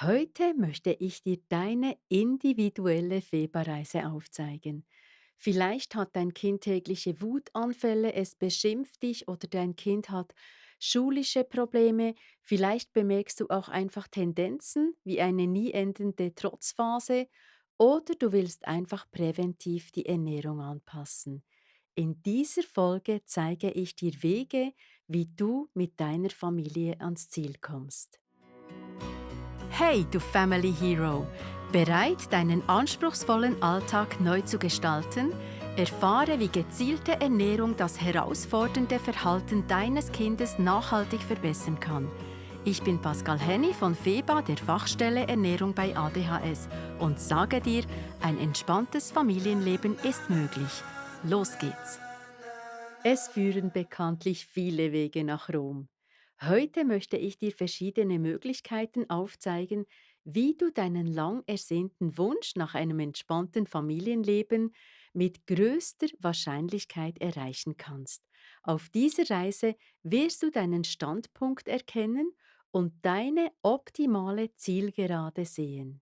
Heute möchte ich dir deine individuelle Febberreise aufzeigen. Vielleicht hat dein Kind tägliche Wutanfälle, es beschimpft dich oder dein Kind hat schulische Probleme. Vielleicht bemerkst du auch einfach Tendenzen wie eine nie endende Trotzphase oder du willst einfach präventiv die Ernährung anpassen. In dieser Folge zeige ich dir Wege, wie du mit deiner Familie ans Ziel kommst. Hey, du Family Hero! Bereit, deinen anspruchsvollen Alltag neu zu gestalten? Erfahre, wie gezielte Ernährung das herausfordernde Verhalten deines Kindes nachhaltig verbessern kann. Ich bin Pascal Henny von FEBA, der Fachstelle Ernährung bei ADHS, und sage dir, ein entspanntes Familienleben ist möglich. Los geht's! Es führen bekanntlich viele Wege nach Rom. Heute möchte ich dir verschiedene Möglichkeiten aufzeigen, wie du deinen lang ersehnten Wunsch nach einem entspannten Familienleben mit größter Wahrscheinlichkeit erreichen kannst. Auf dieser Reise wirst du deinen Standpunkt erkennen und deine optimale Zielgerade sehen.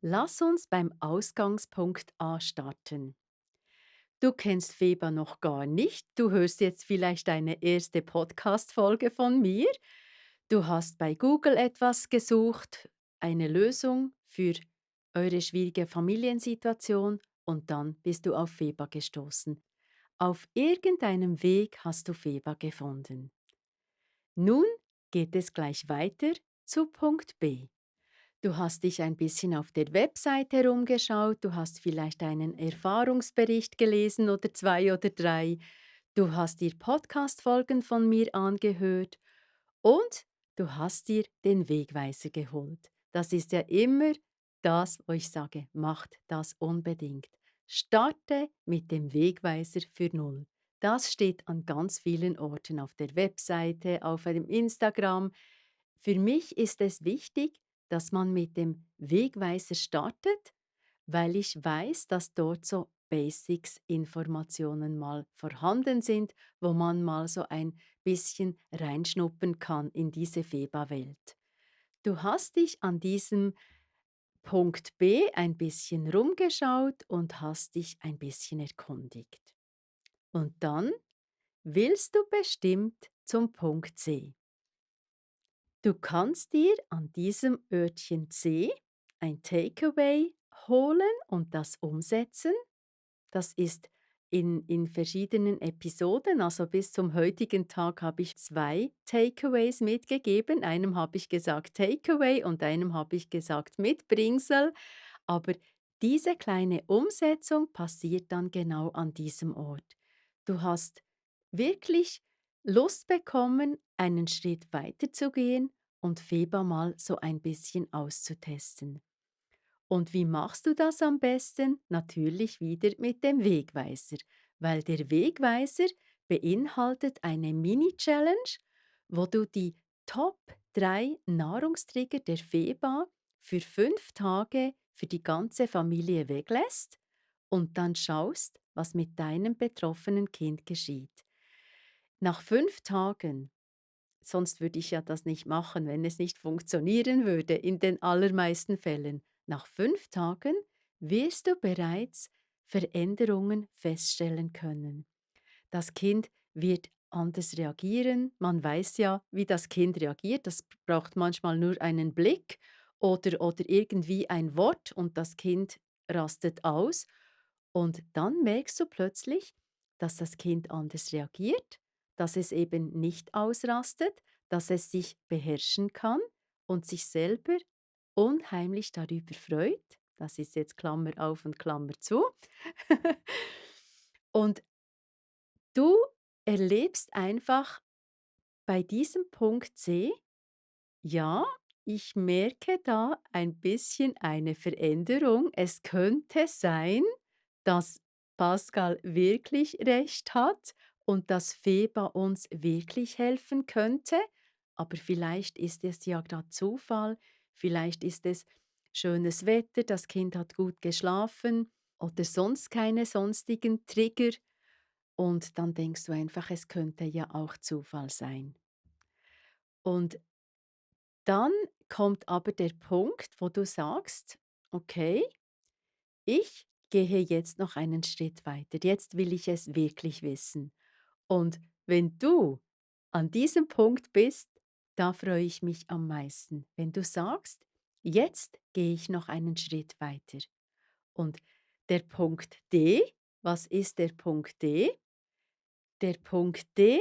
Lass uns beim Ausgangspunkt A starten. Du kennst Feber noch gar nicht. Du hörst jetzt vielleicht eine erste Podcast-Folge von mir. Du hast bei Google etwas gesucht, eine Lösung für eure schwierige Familiensituation und dann bist du auf Feber gestoßen. Auf irgendeinem Weg hast du Feber gefunden. Nun geht es gleich weiter zu Punkt B. Du hast dich ein bisschen auf der Website herumgeschaut, du hast vielleicht einen Erfahrungsbericht gelesen oder 2 oder 3, du hast dir Podcast-Folgen von mir angehört und du hast dir den Wegweiser geholt. Das ist ja immer das, wo ich sage, macht das unbedingt. Starte mit dem Wegweiser für null. Das steht an ganz vielen Orten auf der Webseite, auf einem Instagram. Für mich ist es wichtig, dass man mit dem Wegweiser startet, weil ich weiß, dass dort so Basics-Informationen mal vorhanden sind, wo man mal so ein bisschen reinschnuppern kann in diese Feba-Welt. Du hast dich an diesem Punkt B ein bisschen rumgeschaut und hast dich ein bisschen erkundigt. Und dann willst du bestimmt zum Punkt C. Du kannst dir an diesem Örtchen C ein Takeaway holen und das umsetzen. Das ist in verschiedenen Episoden, also bis zum heutigen Tag habe ich 2 Takeaways mitgegeben. Einem habe ich gesagt Takeaway und einem habe ich gesagt Mitbringsel. Aber diese kleine Umsetzung passiert dann genau an diesem Ort. Du hast wirklich Lust bekommen, einen Schritt weiterzugehen und Feba mal so ein bisschen auszutesten. Und wie machst du das am besten? Natürlich wieder mit dem Wegweiser, weil der Wegweiser beinhaltet eine Mini-Challenge, wo du die Top 3 Nahrungstrigger der Feba für 5 Tage für die ganze Familie weglässt und dann schaust, was mit deinem betroffenen Kind geschieht. Nach 5 Tagen, sonst würde ich ja das nicht machen, wenn es nicht funktionieren würde, in den allermeisten Fällen. Nach 5 Tagen wirst du bereits Veränderungen feststellen können. Das Kind wird anders reagieren. Man weiß ja, wie das Kind reagiert. Das braucht manchmal nur einen Blick oder irgendwie ein Wort und das Kind rastet aus. Und dann merkst du plötzlich, dass das Kind anders reagiert, dass es eben nicht ausrastet, dass es sich beherrschen kann und sich selber unheimlich darüber freut. Das ist jetzt Klammer auf und Klammer zu. Und du erlebst einfach bei diesem Punkt C, ja, ich merke da ein bisschen eine Veränderung. Es könnte sein, dass Pascal wirklich recht hat und dass Feba uns wirklich helfen könnte. Aber vielleicht ist es ja gerade Zufall, vielleicht ist es schönes Wetter, das Kind hat gut geschlafen oder sonst keine sonstigen Trigger. Und dann denkst du einfach, es könnte ja auch Zufall sein. Und dann kommt aber der Punkt, wo du sagst: „Okay, ich gehe jetzt noch einen Schritt weiter. Jetzt will ich es wirklich wissen.“ Und wenn du an diesem Punkt bist, da freue ich mich am meisten, wenn du sagst: „Jetzt gehe ich noch einen Schritt weiter.“ Und der Punkt D, was ist der Punkt D? Der Punkt D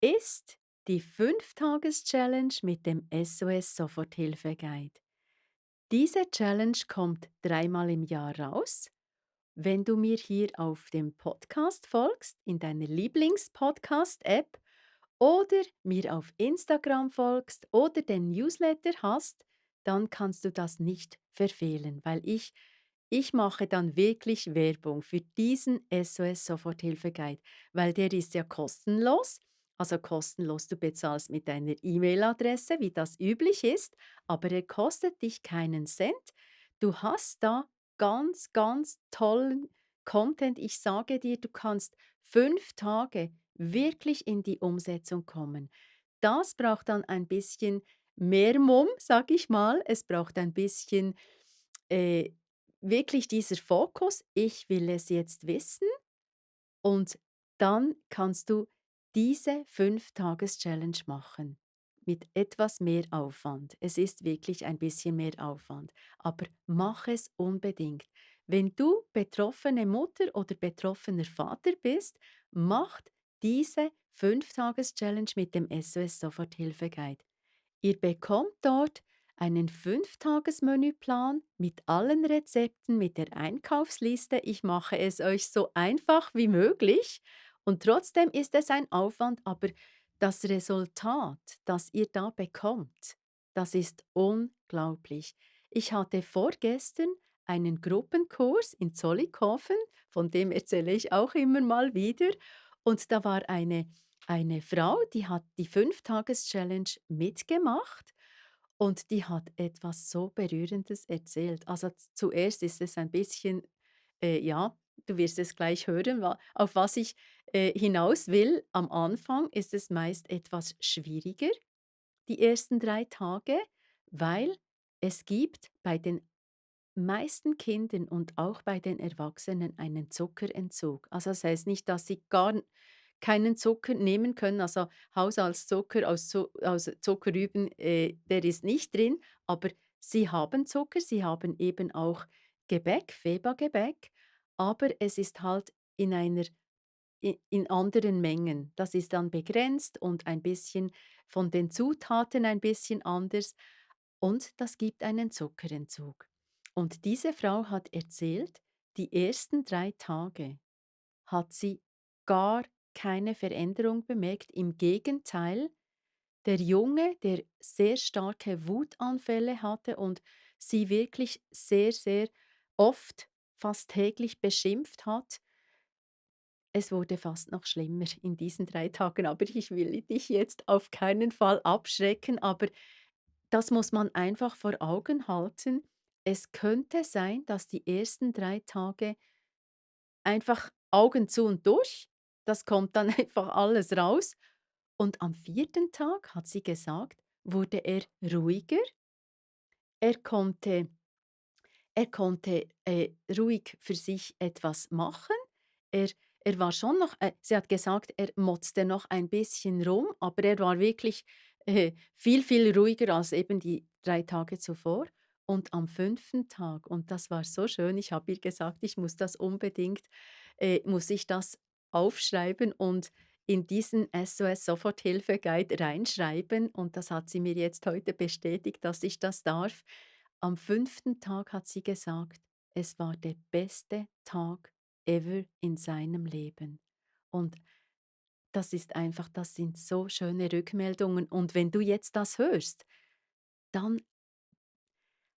ist die 5-Tages-Challenge mit dem SOS Soforthilfe-Guide. Diese Challenge kommt dreimal im Jahr raus. Wenn du mir hier auf dem Podcast folgst, in deiner Lieblings-Podcast-App oder mir auf Instagram folgst oder den Newsletter hast, dann kannst du das nicht verfehlen, weil ich mache dann wirklich Werbung für diesen SOS Soforthilfe Guide, weil der ist ja kostenlos. Also kostenlos, du bezahlst mit deiner E-Mail-Adresse, wie das üblich ist, aber er kostet dich keinen Cent. Du hast da ganz, ganz tollen Content. Ich sage dir, du kannst 5 Tage wirklich in die Umsetzung kommen. Das braucht dann ein bisschen mehr Mumm, sage ich mal. Es braucht ein bisschen äh, wirklich dieser Fokus, ich will es jetzt wissen und dann kannst du diese 5-Tages-Challenge machen mit etwas mehr Aufwand. Es ist wirklich ein bisschen mehr Aufwand, aber mach es unbedingt. Wenn du betroffene Mutter oder betroffener Vater bist, macht diese 5-Tages-Challenge mit dem SOS Soforthilfe Guide. Ihr bekommt dort einen 5-Tages-Menüplan mit allen Rezepten, mit der Einkaufsliste. Ich mache es euch so einfach wie möglich und trotzdem ist es ein Aufwand, aber das Resultat, das ihr da bekommt, das ist unglaublich. Ich hatte vorgestern einen Gruppenkurs in Zollikofen, von dem erzähle ich auch immer mal wieder. Und da war eine Frau, die hat die 5-Tages-Challenge mitgemacht und die hat etwas so Berührendes erzählt. Also zuerst ist es ein bisschen, ja, du wirst es gleich hören, auf was ich hinaus will. Am Anfang ist es meist etwas schwieriger, die ersten 3 Tage, weil es gibt bei den meisten Kindern und auch bei den Erwachsenen einen Zuckerentzug. Also das heißt nicht, dass sie gar keinen Zucker nehmen können. Also Haushaltszucker aus Zuckerrüben, der ist nicht drin, aber sie haben Zucker, sie haben eben auch Gebäck, Feba-Gebäck, aber es ist halt in anderen Mengen. Das ist dann begrenzt und ein bisschen von den Zutaten ein bisschen anders und das gibt einen Zuckerentzug. Und diese Frau hat erzählt, die ersten 3 Tage hat sie gar keine Veränderung bemerkt. Im Gegenteil, der Junge, der sehr starke Wutanfälle hatte und sie wirklich sehr, sehr oft, fast täglich beschimpft hat, es wurde fast noch schlimmer in diesen 3 Tagen, aber ich will dich jetzt auf keinen Fall abschrecken, aber das muss man einfach vor Augen halten. Es könnte sein, dass die ersten 3 Tage einfach Augen zu und durch, das kommt dann einfach alles raus. Und am 4. Tag, hat sie gesagt, wurde er ruhiger. Er konnte ruhig für sich etwas machen. Er er war schon noch sie hat gesagt, er motzte noch ein bisschen rum, aber er war wirklich, viel, viel ruhiger als eben die 3 Tage zuvor. Und am 5. Tag, und das war so schön, ich habe ihr gesagt, ich muss das unbedingt muss ich das aufschreiben und in diesen SOS Soforthilfe Guide reinschreiben und das hat sie mir jetzt heute bestätigt, dass ich das darf. Am 5. Tag hat sie gesagt, es war der beste Tag ever in seinem Leben. Und das ist einfach das sind so schöne Rückmeldungen. Und wenn du jetzt das hörst, dann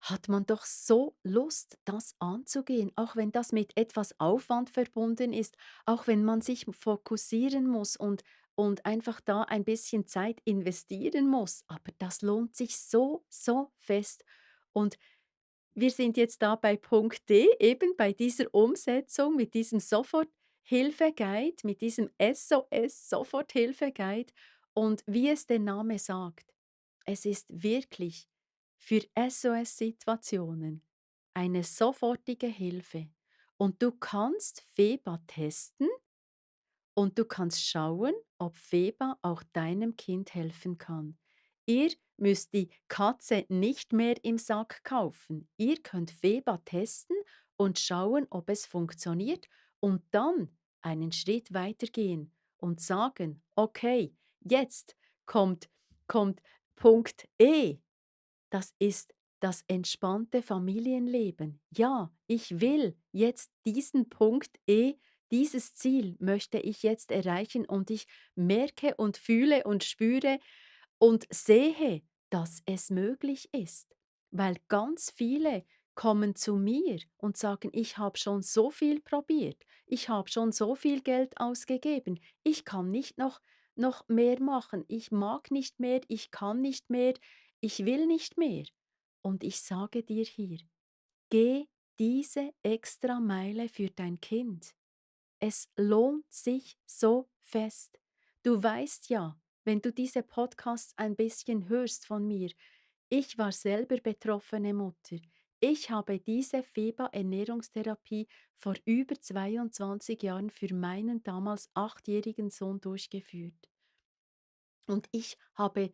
hat man doch so Lust, das anzugehen, auch wenn das mit etwas Aufwand verbunden ist, auch wenn man sich fokussieren muss und einfach da ein bisschen Zeit investieren muss. Aber das lohnt sich so, so fest. Und wir sind jetzt da bei Punkt D, eben bei dieser Umsetzung mit diesem Soforthilfe-Guide, mit diesem SOS-Soforthilfe-Guide. Und wie es der Name sagt, es ist wirklich für SOS-Situationen eine sofortige Hilfe. Und du kannst Feba testen und du kannst schauen, ob Feba auch deinem Kind helfen kann. Ihr müsst die Katze nicht mehr im Sack kaufen. Ihr könnt Feba testen und schauen, ob es funktioniert und dann einen Schritt weitergehen und sagen, okay, jetzt kommt, kommt Punkt E. Das ist das entspannte Familienleben. Ja, ich will jetzt diesen Punkt E, dieses Ziel möchte ich jetzt erreichen und ich merke und fühle und spüre und sehe, dass es möglich ist. Weil ganz viele kommen zu mir und sagen, ich habe schon so viel probiert, ich habe schon so viel Geld ausgegeben, ich kann nicht noch mehr machen, ich mag nicht mehr, ich kann nicht mehr, ich will nicht mehr. Und ich sage dir hier, geh diese extra Meile für dein Kind. Es lohnt sich so fest. Du weißt ja, wenn du diese Podcasts ein bisschen hörst von mir, ich war selber betroffene Mutter. Ich habe diese Fieber-Ernährungstherapie vor über 22 Jahren für meinen damals 8-jährigen Sohn durchgeführt. Und ich habe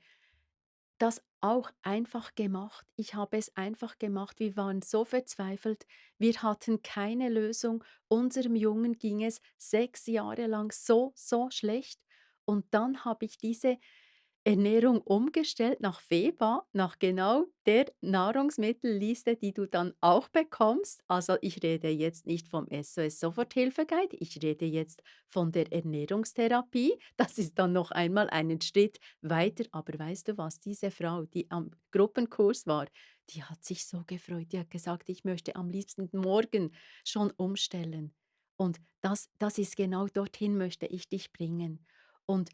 das auch einfach gemacht. Ich habe es einfach gemacht. Wir waren so verzweifelt. Wir hatten keine Lösung. Unserem Jungen ging es 6 Jahre lang so, so schlecht. Und dann habe ich diese Ernährung umgestellt nach FEBA, nach genau der Nahrungsmittelliste, die du dann auch bekommst. Also ich rede jetzt nicht vom SOS Soforthilfe-Guide, ich rede jetzt von der Ernährungstherapie. Das ist dann noch einmal einen Schritt weiter. Aber weißt du was, diese Frau, die am Gruppenkurs war, die hat sich so gefreut. Die hat gesagt, ich möchte am liebsten morgen schon umstellen. Und das ist genau dorthin möchte ich dich bringen. Und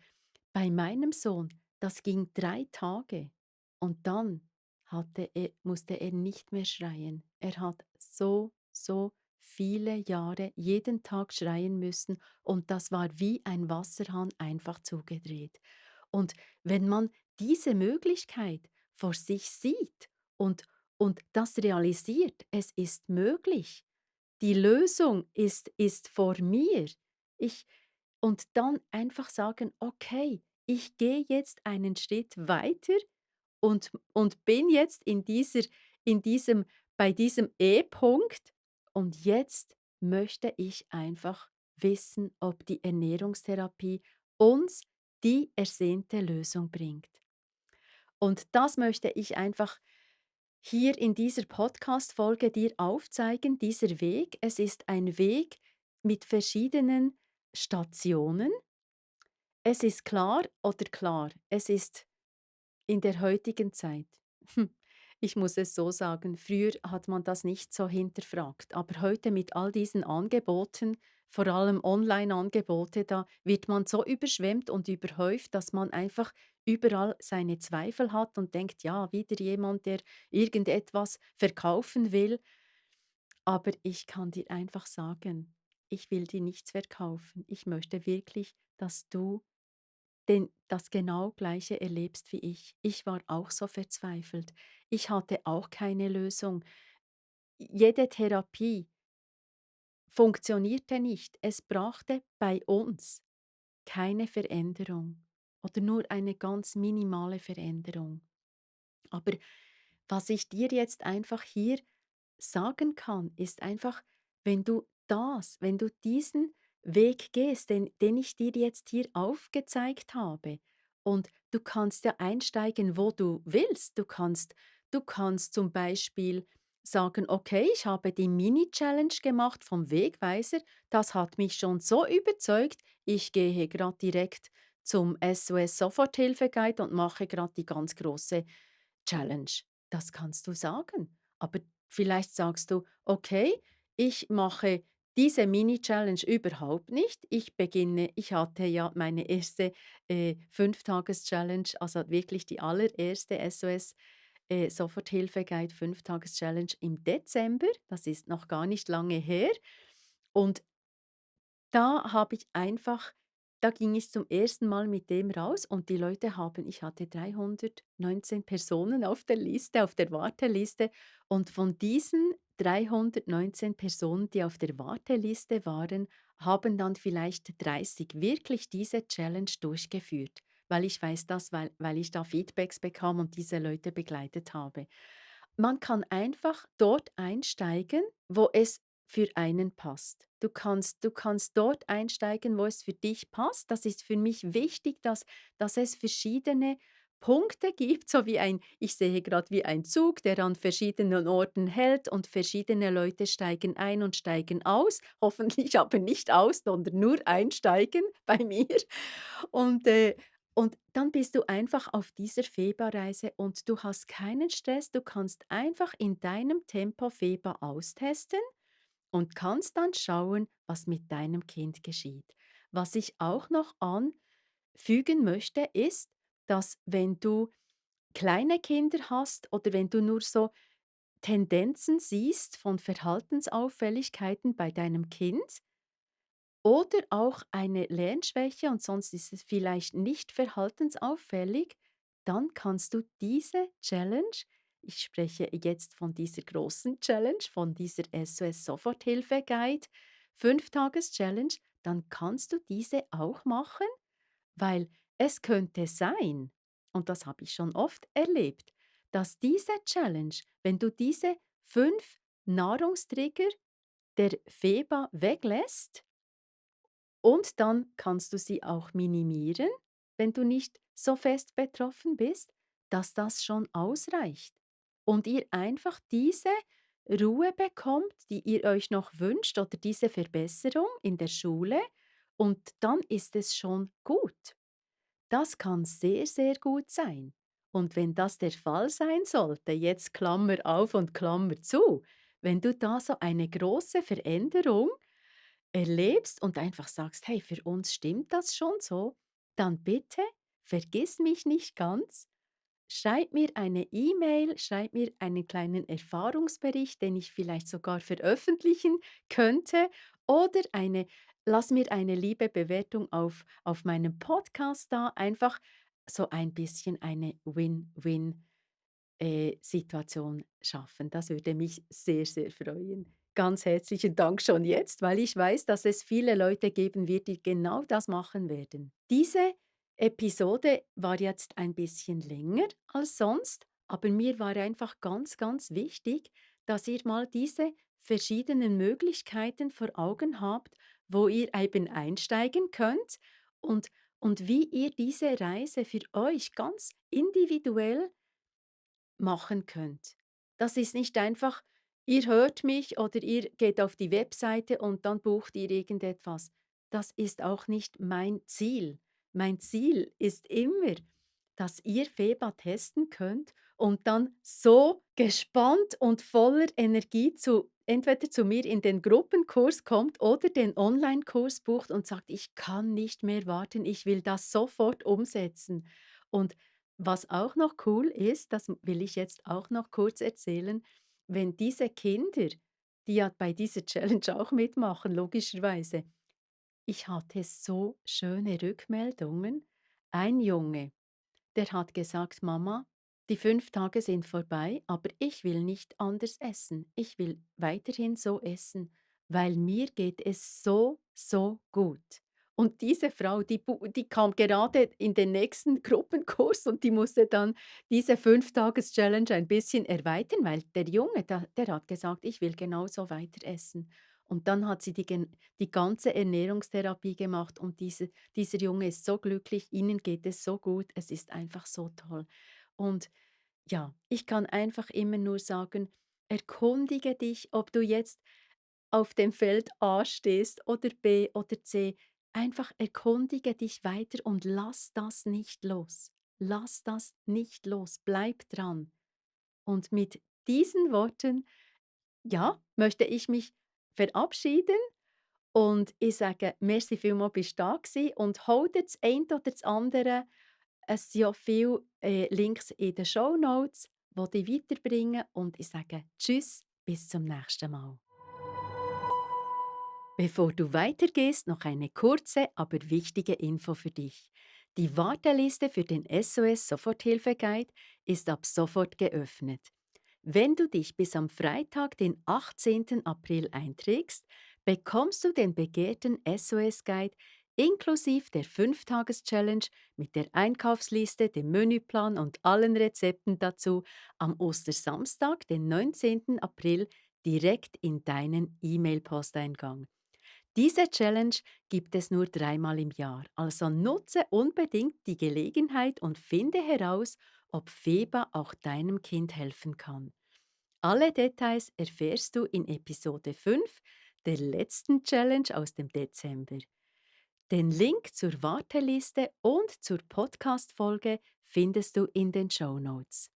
bei meinem Sohn, das ging 3 Tage und dann musste er nicht mehr schreien. Er hat so, so viele Jahre jeden Tag schreien müssen und das war wie ein Wasserhahn einfach zugedreht. Und wenn man diese Möglichkeit vor sich sieht und das realisiert, es ist möglich, die Lösung ist vor mir. Ich und dann einfach sagen: „Okay, ich gehe jetzt einen Schritt weiter und bin jetzt in diesem bei diesem E-Punkt und jetzt möchte ich einfach wissen, ob die Ernährungstherapie uns die ersehnte Lösung bringt.“ Und das möchte ich einfach hier in dieser Podcast-Folge dir aufzeigen, dieser Weg. Es ist ein Weg mit verschiedenen Stationen. Es ist klar, es ist in der heutigen Zeit. Ich muss es so sagen, früher hat man das nicht so hinterfragt, aber heute mit all diesen Angeboten, vor allem Online-Angebote, da wird man so überschwemmt und überhäuft, dass man einfach überall seine Zweifel hat und denkt, ja, wieder jemand, der irgendetwas verkaufen will. Aber ich kann dir einfach sagen, ich will dir nichts verkaufen. Ich möchte wirklich, dass du das genau Gleiche erlebst wie ich. Ich war auch so verzweifelt. Ich hatte auch keine Lösung. Jede Therapie funktionierte nicht. Es brachte bei uns keine Veränderung oder nur eine ganz minimale Veränderung. Aber was ich dir jetzt einfach hier sagen kann, ist einfach, wenn du diesen Weg gehst, den ich dir jetzt hier aufgezeigt habe, und du kannst ja einsteigen, wo du willst. Du kannst zum Beispiel sagen, okay, ich habe die Mini-Challenge gemacht vom Wegweiser, das hat mich schon so überzeugt, ich gehe gerade direkt zum SOS Soforthilfe Guide und mache gerade die ganz große Challenge. Das kannst du sagen. Aber vielleicht sagst du: „Okay, ich mache diese Mini-Challenge überhaupt nicht. Ich hatte ja meine erste, 5-Tages-Challenge, also wirklich die allererste SOS, Soforthilfe-Guide 5-Tages-Challenge im Dezember. Das ist noch gar nicht lange her. Und da habe ich einfach Da ging ich zum ersten Mal mit dem raus und die Leute haben ich hatte 319 Personen auf der Warteliste und von diesen 319 Personen, die auf der Warteliste waren, haben dann vielleicht 30 wirklich diese Challenge durchgeführt, weil ich weiß das, weil ich da Feedbacks bekam und diese Leute begleitet habe. Man kann einfach dort einsteigen, wo es für einen passt. Du kannst dort einsteigen, wo es für dich passt. Das ist für mich wichtig, dass es verschiedene Punkte gibt, so wie ich sehe gerade wie ein Zug, der an verschiedenen Orten hält und verschiedene Leute steigen ein und steigen aus. Hoffentlich aber nicht aus, sondern nur einsteigen bei mir. Und, äh, und dann bist du einfach auf dieser Feba-Reise und du hast keinen Stress. Du kannst einfach in deinem Tempo Feba austesten und kannst dann schauen, was mit deinem Kind geschieht. Was ich auch noch anfügen möchte, ist, dass wenn du kleine Kinder hast oder wenn du nur so Tendenzen siehst von Verhaltensauffälligkeiten bei deinem Kind, oder auch eine Lernschwäche und sonst ist es vielleicht nicht verhaltensauffällig, dann kannst du diese Challenge, ich spreche jetzt von dieser großen Challenge, von dieser SOS Soforthilfe Guide, 5-Tages-Challenge, dann kannst du diese auch machen, weil es könnte sein, und das habe ich schon oft erlebt, dass diese Challenge, wenn du diese 5 Nahrungstrigger der FEBA weglässt, und dann kannst du sie auch minimieren, wenn du nicht so fest betroffen bist, dass das schon ausreicht. Und ihr einfach diese Ruhe bekommt, die ihr euch noch wünscht oder diese Verbesserung in der Schule und dann ist es schon gut. Das kann sehr, sehr gut sein. Und wenn das der Fall sein sollte, jetzt Klammer auf und Klammer zu, wenn du da so eine große Veränderung erlebst und einfach sagst: „Hey, für uns stimmt das schon so“, dann bitte vergiss mich nicht ganz. Schreib mir eine E-Mail, schreib mir einen kleinen Erfahrungsbericht, den ich vielleicht sogar veröffentlichen könnte oder lass mir eine liebe Bewertung auf meinem Podcast da. Einfach so ein bisschen eine Win-Win Situation schaffen. Das würde mich sehr, sehr freuen. Ganz herzlichen Dank schon jetzt, weil ich weiß, dass es viele Leute geben wird, die genau das machen werden. Diese Episode war jetzt ein bisschen länger als sonst, aber mir war einfach ganz, ganz wichtig, dass ihr mal diese verschiedenen Möglichkeiten vor Augen habt, wo ihr eben einsteigen könnt und, und wie ihr diese Reise für euch ganz individuell machen könnt. Das ist nicht einfach, ihr hört mich oder ihr geht auf die Webseite und dann bucht ihr irgendetwas. Das ist auch nicht mein Ziel. Mein Ziel ist immer, dass ihr Feba testen könnt und dann so gespannt und voller Energie entweder zu mir in den Gruppenkurs kommt oder den Online-Kurs bucht und sagt, ich kann nicht mehr warten, ich will das sofort umsetzen. Und was auch noch cool ist, das will ich jetzt auch noch kurz erzählen, wenn diese Kinder, die ja bei dieser Challenge auch mitmachen, logischerweise, ich hatte so schöne Rückmeldungen. Ein Junge, der hat gesagt: „Mama, die 5 Tage sind vorbei, aber ich will nicht anders essen. Ich will weiterhin so essen, weil mir geht es so, so gut.“ Und diese Frau, die kam gerade in den nächsten Gruppenkurs und die musste dann diese 5-Tages-Challenge ein bisschen erweitern, weil der Junge, der hat gesagt: „Ich will genauso weiter essen.“ Und dann hat sie die ganze Ernährungstherapie gemacht und dieser Junge ist so glücklich, ihnen geht es so gut, es ist einfach so toll. Und ja, ich kann einfach immer nur sagen, erkundige dich, ob du jetzt auf dem Feld A stehst oder B oder C. Einfach erkundige dich weiter und lass das nicht los. Lass das nicht los. Bleib dran. Und mit diesen Worten, ja, möchte ich mich verabschieden und ich sage merci vielmals, bist du da gewesen und hol dir das eine oder das andere. Es sind ja viele Links in den Shownotes, die dich weiterbringen und ich sage tschüss, bis zum nächsten Mal. Bevor du weitergehst, noch eine kurze, aber wichtige Info für dich. Die Warteliste für den SOS Soforthilfe Guide ist ab sofort geöffnet. Wenn du dich bis am Freitag, den 18. April einträgst, bekommst du den begehrten SOS Guide inklusive der 5-Tages-Challenge mit der Einkaufsliste, dem Menüplan und allen Rezepten dazu am Ostersamstag, den 19. April, direkt in deinen E-Mail-Posteingang. Diese Challenge gibt es nur 3-mal im Jahr, also nutze unbedingt die Gelegenheit und finde heraus, ob Feba auch deinem Kind helfen kann. Alle Details erfährst du in Episode 5 der letzten Challenge aus dem Dezember. Den Link zur Warteliste und zur Podcast-Folge findest du in den Show Notes.